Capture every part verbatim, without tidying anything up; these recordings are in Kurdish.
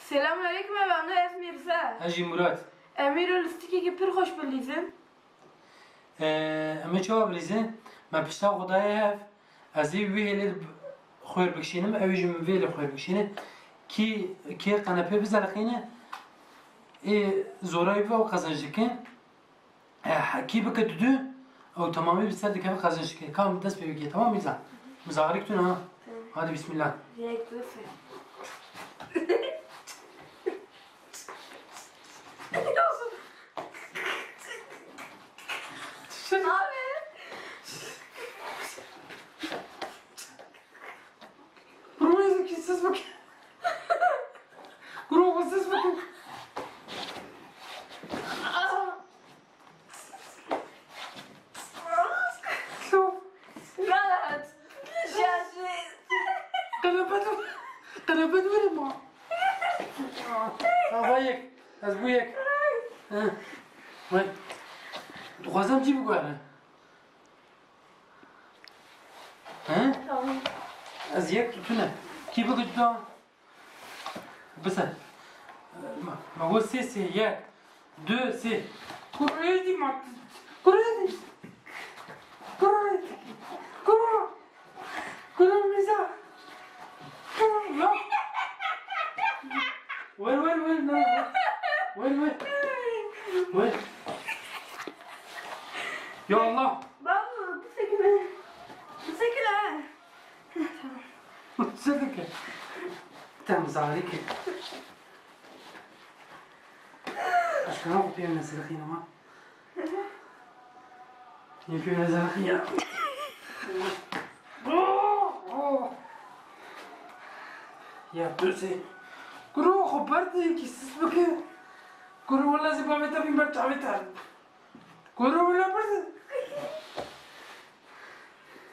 Selamünaleyküm, ev ne, ez Mirza. Ez jî Murat. Em îro lîstikekî pir xweş bilîzin. Ee, em ê çawa bilîzin? Me pişta xwe daye hev. Ez ê wî hêlê xwêr bikişînim, ew jî min vê hêlê xwêr bikişîne. Kî, kê qenepê bizeliqîne, ê zorayî bibe û qezenc dikin. E, kî bike dudu, ew temamî bi ser dikeve qezenc dike. Ka em dest pê bike, temam Mîza? Mizaxirîk tune ha. Tamam. Hadi bismillah. Yek, du, sê. Abi. Kuro, ez kî siz bike. Kuro, siz bike. Rahat. Şaşırız. Qerepe dur. Qerepe dur ma. Ha, va yek. Ez bu yek. Ha. Vay. Dixwazim cî biguhere. He? Tamam. Ez yek tutune. Kî bike tuta? Bise. Ma, ma got sê, sê, yek, du, sê. Kurê dî ma. Kurê dî. Kurê dî. Kurê. Kurê Mîza. Kurê. Wer, wer, wer, na. Wer, wer. Wer. Ya Allah. Baba, bisekine. Bisekine. Çi dike? Tem zarî ke. Aşkına xwe pê nesirixîne ma. Yê pê nesirixîne. Ya tu sê. Kuro xwe berde yekî sis bike. Kuro wela zî bavê te bîn ber çavê te. Kuro wela berde.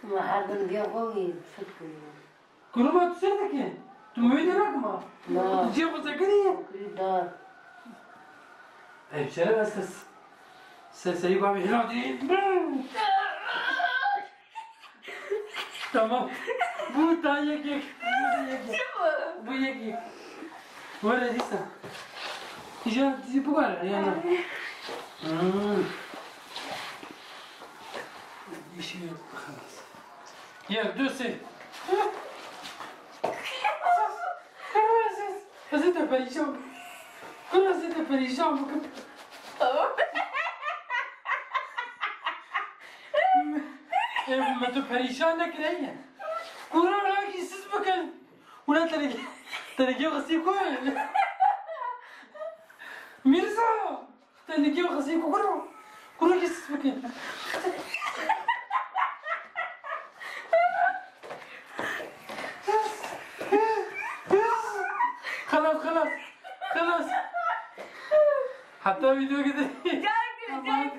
Ma her dingê xwe wî fit kiriye. Kuruma tu ser dike? Tu meywe de nakima? Na. Tu cihê xwe sekirî? Kiri dar. Ey, şeref ez te s-, se-, serî bavê hila dî. Tamam. Bu ta yek yek. Bu yek yek. Çi bu? Bu yek yek. Were dîsa. Îja dî bu kadar yani. Hmm. Bir şey yok. Yek, du, sê. Ez ê te perîşan bikim. Kuro ez ê te perîşan bikim. Tamam. Ev me tu perîşan nekiriye. Kuro rakî siz bikin. Ula tenekê, tenekê xisî ku? Mîrza! Tenekê xisî ku kuro? Kuro kî sis bikin. Xelas, xelas, xelas. Heta vîdeo gidi. Carek, carek.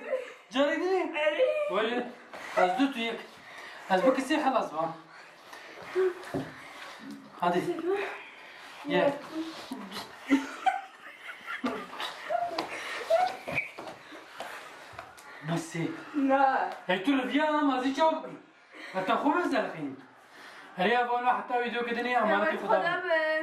Carek gidi. Erê. Were, ez du tu yek. Ez bu kisê xelas ba. Hadi. Ye. Nasıl? Na. E, tu li viya ama zî çawa bikin? Heta xwe mezelxîn. Erê, ya vana heta vîdeo gidinê, emanetê Xuda be.